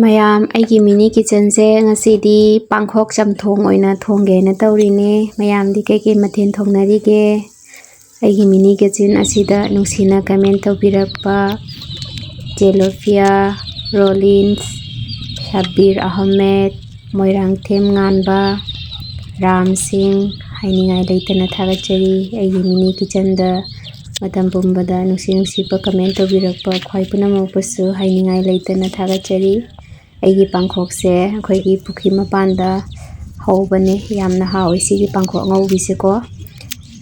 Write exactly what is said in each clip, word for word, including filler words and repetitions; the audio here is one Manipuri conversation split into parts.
ꯃꯌꯥꯝ, ꯑꯩꯒꯤ ꯃꯤꯅꯤ ꯀꯤꯠꯆꯟꯁꯦ ꯉꯁꯤꯗꯤ ꯄꯥꯡꯈꯣꯛ ꯆꯝꯊꯣꯡ ꯑꯣꯏꯅ ꯊꯣꯡꯒꯦꯅ ꯇꯧꯔꯤꯅꯦ꯫ ꯃꯌꯥꯝꯗꯤ ꯀꯩꯀꯩ ꯃꯊꯦꯜ ꯊꯣꯡꯅꯔꯤꯒꯦ? ꯑꯩꯒꯤ ꯃꯤꯅꯤ ꯀꯤꯠꯆꯟ ꯑꯁꯤꯗ ꯅꯨꯡꯁꯤꯅ ꯀꯃꯦꯟ ꯇꯧꯕꯤꯔꯛꯄ ꯆꯦꯂꯣꯐꯤꯌꯥ, ꯔꯣꯂꯤꯟꯁ, ꯁꯕꯤꯔ ꯑꯍꯃꯦꯗ, ꯃꯣꯏꯔꯥꯡꯊꯦꯝ ꯉꯥꯟꯕ, ꯔꯥꯝ ꯁꯤꯡ, ꯍꯥꯏꯅꯤꯡꯉꯥꯏ ꯂꯩꯇꯅ ꯊꯥꯒꯠꯆꯔꯤ꯫ ꯑꯩꯒꯤ ꯃꯤꯅꯤ ꯀꯤꯠꯆꯟꯗ ꯃꯇꯝ ꯄꯨꯝꯕꯗ ꯅꯨꯡꯁꯤ ꯅꯨꯡꯁꯤꯕ ꯀꯃꯦꯟ ꯇꯧꯕꯤꯔꯛꯄ ꯈ꯭ꯋꯥꯏ ꯄꯨꯝꯅꯃꯛꯄꯨꯁꯨ ꯍꯥꯏꯅꯤꯡꯉꯥꯏ ꯂꯩꯇꯅ ꯊꯥꯒꯠꯆꯔꯤ꯫ ꯑꯩꯒꯤ ꯄꯥꯡꯈꯣꯛꯁꯦ ꯑꯩꯈꯣꯏꯒꯤ ꯄꯨꯈ꯭ꯔꯤ ꯃꯄꯥꯟꯗ ꯍꯧꯕꯅꯦ꯫ ꯌꯥꯝꯅ ꯍꯥꯎꯋꯤ ꯁꯤꯒꯤ ꯄꯥꯡꯈꯣꯛ ꯑꯉꯧꯕꯤꯁꯦꯀꯣ꯫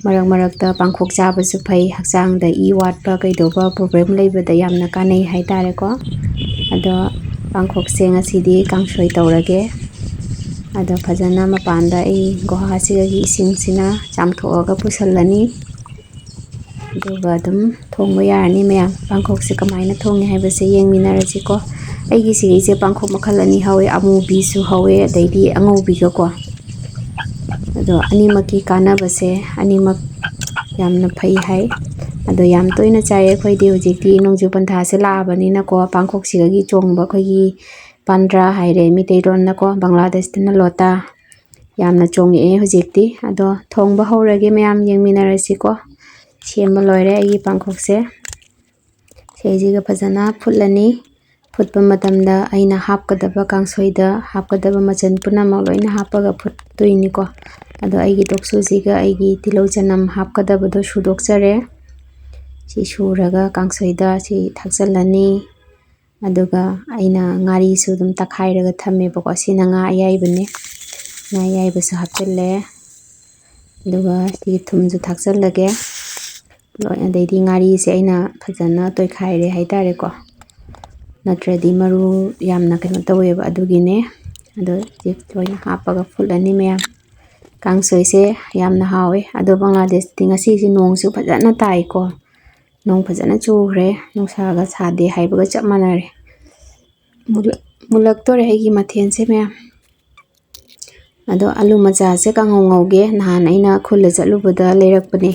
ꯃꯔꯛ ꯃꯔꯛꯇ ꯄꯥꯡꯈꯣꯛ ꯆꯥꯕꯁꯨ ꯐꯩ, ꯍꯛꯆꯥꯡꯗ ꯏ ꯋꯥꯠꯄ ꯀꯩꯗꯧꯕ ꯄ꯭ꯔꯣꯕ꯭ꯂꯦꯝ ꯂꯩꯕꯗ ꯌꯥꯝꯅ ꯀꯥꯟꯅꯩ ꯍꯥꯏꯇꯥꯔꯦꯀꯣ꯫ ꯑꯗꯣ ꯄꯥꯡꯈꯣꯛꯁꯦ ꯉꯁꯤꯗꯤ ꯀꯥꯡꯁꯣꯏ ꯇꯧꯔꯒꯦ꯫ ꯑꯗꯣ ꯐꯖꯅ ꯃꯄꯥꯟꯗ ꯑꯩ ꯒꯨꯍꯥꯁꯤꯗꯒꯤ ꯏꯁꯤꯡꯁꯤꯅ ꯆꯥꯝꯊꯣꯛꯑꯒ ꯄꯨꯁꯜꯂꯅꯤ꯫ ꯑꯗꯨꯒ ꯑꯗꯨꯝ ꯊꯣꯡꯕ ꯌꯥꯔꯅꯤ ꯃꯌꯥꯝ꯫ ꯄꯥꯡꯈꯣꯛꯁꯦ ꯀꯃꯥꯏꯅ ꯊꯣꯡꯉꯤ ꯍꯥꯏꯕꯁꯦ ꯌꯦꯡꯃꯤꯟꯅꯔꯁꯤꯀꯣ꯫ ꯑꯩꯒꯤ ꯁꯤꯒꯤꯁꯦ ꯄꯥꯡꯈꯣꯛ ꯃꯈꯜ ꯑꯅꯤ ꯍꯧꯋꯦ, ꯑꯃꯨꯕꯤꯁꯨ ꯍꯧꯋꯦ, ꯑꯗꯩꯗꯤ ꯑꯉꯧꯕꯤꯒꯀꯣ꯫ ꯑꯗꯣ ꯑꯅꯤꯃꯛꯀꯤ ꯀꯥꯟꯅꯕꯁꯦ ꯑꯅꯤꯃꯛ ꯌꯥꯝꯅ ꯐꯩ ꯍꯥꯏ꯫ ꯑꯗꯣ ꯌꯥꯝ ꯇꯣꯏꯅ ꯆꯥꯏ ꯑꯩꯈꯣꯏꯗꯤ꯫ ꯍꯧꯖꯤꯛꯇꯤ ꯅꯣꯡꯖꯨ ꯄꯟꯊꯥꯁꯦ ꯂꯥꯛꯑꯕꯅꯤꯅꯀꯣ, ꯄꯥꯡꯈꯣꯛꯁꯤꯗꯒꯤ ꯆꯣꯡꯕ ꯑꯩꯈꯣꯏꯒꯤ ꯄꯥꯟꯗ꯭ꯔꯥ ꯍꯥꯏꯔꯦ ꯃꯤꯇꯩꯂꯣꯟꯗꯀꯣ, ꯕꯪꯒ꯭ꯂꯥꯗꯦꯁꯇꯅ ꯂꯣꯇꯥ, ꯌꯥꯝꯅ ꯆꯣꯡꯉꯛꯑꯦ ꯍꯧꯖꯤꯛꯇꯤ꯫ ꯑꯗꯣ ꯊꯣꯡꯕ ꯍꯧꯔꯒꯦ ꯃꯌꯥꯝ, ꯌꯦꯡꯃꯤꯟꯅꯔꯁꯤꯀꯣ꯫ ꯁꯦꯝꯕ ꯂꯣꯏꯔꯦ ꯑꯩꯒꯤ ꯄꯥꯡꯈꯣꯛꯁꯦ꯫ ꯁꯤꯁꯤꯒ ꯐꯖꯅ ꯐꯨꯠꯂꯅꯤ꯫ ꯐꯨꯠꯄ ꯃꯇꯝꯗ ꯑꯩꯅ ꯍꯥꯞꯀꯗꯕ, ꯀꯥꯡꯁꯣꯏꯗ ꯍꯥꯞꯀꯗꯕ ꯃꯆꯜ ꯄꯨꯝꯅꯃꯛ ꯂꯣꯏꯅ ꯍꯥꯞꯄꯒ ꯐꯨꯠꯇꯣꯏꯅꯤꯀꯣ꯫ ꯑꯗꯣ ꯑꯩꯒꯤ ꯇꯣꯛꯁꯨꯁꯤꯒ ꯑꯩꯒꯤ ꯇꯤꯜꯍꯧ ꯆꯅꯝ ꯍꯥꯞꯀꯗꯕꯗꯣ ꯁꯨꯗꯣꯛꯆꯔꯦ꯫ ꯁꯤ ꯁꯨꯔꯒ ꯀꯥꯡꯁꯣꯏꯗ ꯁꯤ ꯊꯥꯛꯆꯜꯂꯅꯤ꯫ ꯑꯗꯨꯒ ꯑꯩꯅ ꯉꯥꯔꯤꯁꯨ ꯑꯗꯨꯝ ꯇꯛꯈꯥꯏꯔꯒ ꯊꯝꯃꯦꯕꯀꯣ꯫ ꯁꯤꯅ ꯉꯥ ꯑꯌꯥꯏꯕꯅꯦ꯫ ꯉꯥ ꯑꯌꯥꯏꯕꯁꯨ ꯍꯥꯞꯆꯤꯜꯂꯦ꯫ ꯑꯗꯨꯒ ꯁꯤ ꯊꯨꯝꯁꯨ ꯊꯥꯛꯆꯜꯂꯒꯦ꯫ ꯂꯣꯏ-, ꯑꯗꯩꯗꯤ ꯉꯥꯔꯤꯁꯦ ꯑꯩꯅ ꯐꯖꯅ ꯇꯣꯏꯈꯥꯏꯔꯦ ꯍꯥꯏꯇꯥꯔꯦꯀꯣ, ꯅꯠꯇ꯭ꯔꯗꯤ ꯃꯔꯨ ꯌꯥꯝꯅ ꯀꯩꯅꯣ ꯇꯧꯋꯦꯕ, ꯑꯗꯨꯒꯤꯅꯦ꯫ ꯑꯗꯣ ꯁꯤ ꯂꯣꯏꯅ ꯍꯥꯞꯄꯒ ꯐꯨꯠꯂꯅꯤ ꯃꯌꯥꯝ꯫ ꯀꯥꯡꯁꯣꯏꯁꯦ ꯌꯥꯝꯅ ꯍꯥꯎꯋꯦ꯫ ꯑꯗꯣ ꯕꯪꯒ꯭ꯂꯥꯗꯦꯁꯇꯤ ꯉꯁꯤꯁꯦ ꯅꯣꯡꯁꯨ ꯐꯖꯅ ꯇꯥꯏꯀꯣ, ꯅꯣꯡ ꯐꯖꯅ ꯆꯨꯈ꯭ꯔꯦ, ꯅꯨꯡꯁꯥꯒ ꯁꯥꯗꯦ ꯍꯥꯏꯕꯒ ꯆꯞ ꯃꯥꯟꯅꯔꯦ꯫ ꯃꯨꯜꯂꯛ-, ꯃꯨꯜꯂꯛꯇꯣꯔꯦ ꯑꯩꯒꯤ ꯃꯊꯦꯜꯁꯦ ꯃꯌꯥꯝ꯫ ꯑꯗꯣ ꯑꯂꯨ ꯃꯆꯥꯁꯦ ꯀꯥꯡꯍꯧ ꯉꯧꯒꯦ꯫ ꯅꯍꯥꯟ ꯑꯩꯅ ꯈꯨꯜꯗ ꯆꯠꯂꯨꯕꯗ ꯂꯩꯔꯛꯄꯅꯦ꯫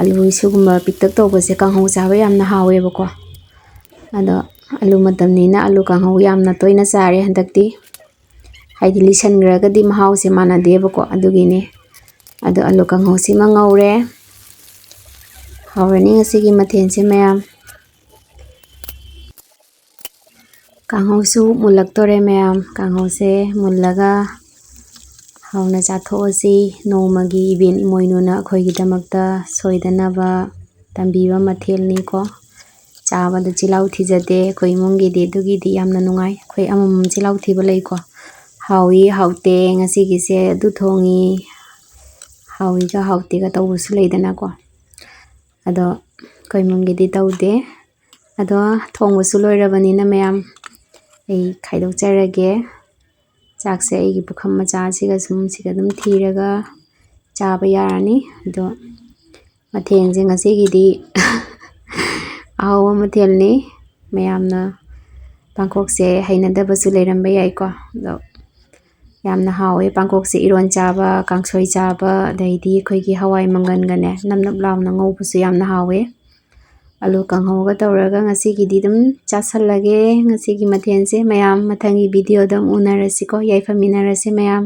ꯑꯂꯨ ꯁꯤꯒꯨꯝꯕ ꯄꯤꯛꯇꯛ ꯇꯧꯕꯁꯦ ꯀꯥꯡꯍꯧ ꯆꯥꯕ ꯌꯥꯝꯅ ꯍꯥꯎꯋꯦꯕꯀꯣ꯫ ꯑꯗꯣ ꯑꯂꯨ ꯃꯇꯝꯅꯤꯅ ꯑꯂꯨ ꯀꯥꯡꯍꯧ ꯌꯥꯝꯅ ꯇꯣꯏꯅ ꯆꯥꯔꯦ ꯍꯟꯗꯛꯇꯤ꯫ ꯍꯥꯏꯗꯤ ꯂꯤꯁꯟꯈ꯭ꯔꯒꯗꯤ ꯃꯍꯥꯎꯁꯦ ꯃꯥꯟꯅꯗꯦꯕꯀꯣ, ꯑꯗꯨꯒꯤꯅꯤ꯫ ꯑꯗꯣ ꯑꯂꯨ ꯀꯥꯡꯍꯧꯁꯤꯃ ꯉꯧꯔꯦ꯫ ꯍꯥꯎꯔꯅꯤ ꯉꯁꯤꯒꯤ ꯃꯊꯦꯜꯁꯦ ꯃꯌꯥꯝ꯫ ꯀꯥꯡꯍꯧꯁꯨ ꯃꯨꯜꯂꯛꯇꯣꯔꯦ ꯃꯌꯥꯝ꯫ ꯀꯥꯡꯍꯧꯁꯦ ꯃꯨꯜꯂꯒ ꯍꯥꯎꯅ ꯆꯥꯊꯣꯛꯑꯁꯤ꯫ ꯅꯣꯡꯃꯒꯤ ꯏꯕꯦꯟ ꯏꯃꯣꯏꯅꯨꯅ ꯑꯩꯈꯣꯏꯒꯤꯗꯃꯛꯇ ꯁꯣꯏꯗꯅꯕ ꯇꯝꯕꯤꯕ ꯃꯊꯦꯜꯅꯤꯀꯣ꯫ ꯆꯥꯕꯗ ꯆꯤꯜꯍꯥꯎ ꯊꯤꯖꯗꯦ ꯑꯩꯈꯣꯏ ꯏꯃꯨꯡꯒꯤꯗꯤ꯫ ꯑꯗꯨꯒꯤꯗꯤ ꯌꯥꯝꯅ ꯅꯨꯡꯉꯥꯏ꯫ ꯑꯩꯈꯣꯏ ꯑꯃꯃꯝ ꯆꯤꯜꯍꯥꯎ ꯊꯤꯕ ꯂꯩꯀꯣ꯫ ꯍꯥꯎꯏ, ꯍꯥꯎꯇꯦ, ꯉꯁꯤꯒꯤꯁꯦ ꯑꯗꯨ ꯊꯣꯡꯉꯤ, ꯍꯥꯎꯏꯒ ꯍꯥꯎꯇꯦꯒ ꯇꯧꯕꯁꯨ ꯂꯩꯗꯅꯀꯣ꯫ ꯑꯗꯣ ꯑꯩꯈꯣꯏ ꯏꯃꯨꯡꯒꯤꯗꯤ ꯇꯧꯗꯦ꯫ ꯑꯗꯣ ꯊꯣꯡꯕꯁꯨ ꯂꯣꯏꯔꯕꯅꯤꯅ ꯃꯌꯥꯝ, ꯑꯩ ꯈꯥꯏꯗꯣꯛꯆꯔꯒꯦ꯫ ꯆꯥꯛꯁꯦ ꯑꯩꯒꯤ ꯄꯨꯈꯝ ꯃꯆꯥꯁꯤꯒ ꯁꯨꯝ ꯁꯤꯒ ꯑꯗꯨꯝ ꯊꯤꯔꯒ ꯆꯥꯕ ꯌꯥꯔꯅꯤ꯫ ꯑꯗꯣ ꯃꯊꯦꯜꯁꯦ ꯉꯁꯤꯒꯤꯗꯤ ꯑꯍꯥꯎꯕ ꯃꯊꯦꯜꯅꯤ꯫ ꯃꯌꯥꯝꯅ ꯄꯥꯡꯈꯣꯛꯁꯦ ꯍꯩꯅꯗꯕꯁꯨ ꯂꯩꯔꯝꯕ ꯌꯥꯏꯀꯣ꯫ ꯑꯗꯣ ꯌꯥꯝꯅ ꯍꯥꯎꯋꯦ ꯄꯥꯡꯈꯣꯛꯁꯦ꯫ ꯏꯔꯣꯟ ꯆꯥꯕ, ꯀꯥꯡꯁꯣꯏ ꯆꯥꯕ, ꯑꯗꯩꯗꯤ ꯑꯩꯈꯣꯏꯒꯤ ꯍꯋꯥꯏ ꯃꯪꯒꯟꯒꯅꯦ ꯅꯞ ꯅꯞ ꯂꯥꯎꯅ ꯉꯧꯕꯁꯨ ꯌꯥꯝꯅ ꯍꯥꯎꯋꯦ꯫ ꯑꯂꯨ ꯀꯥꯡꯍꯧꯒ ꯇꯧꯔꯒ ꯉꯁꯤꯒꯤꯗꯤ ꯑꯗꯨꯝ ꯆꯥꯁꯜꯂꯒꯦ꯫ ꯉꯁꯤꯒꯤ ꯃꯊꯦꯜꯁꯦ ꯃꯌꯥꯝ ꯃꯊꯪꯒꯤ ꯚꯤꯗꯤꯑꯣꯗ ꯑꯃꯨꯛ ꯎꯅꯔꯁꯤꯀꯣ꯫ ꯌꯥꯏꯐꯃꯤꯟꯅꯔꯁꯦ ꯃꯌꯥꯝ꯫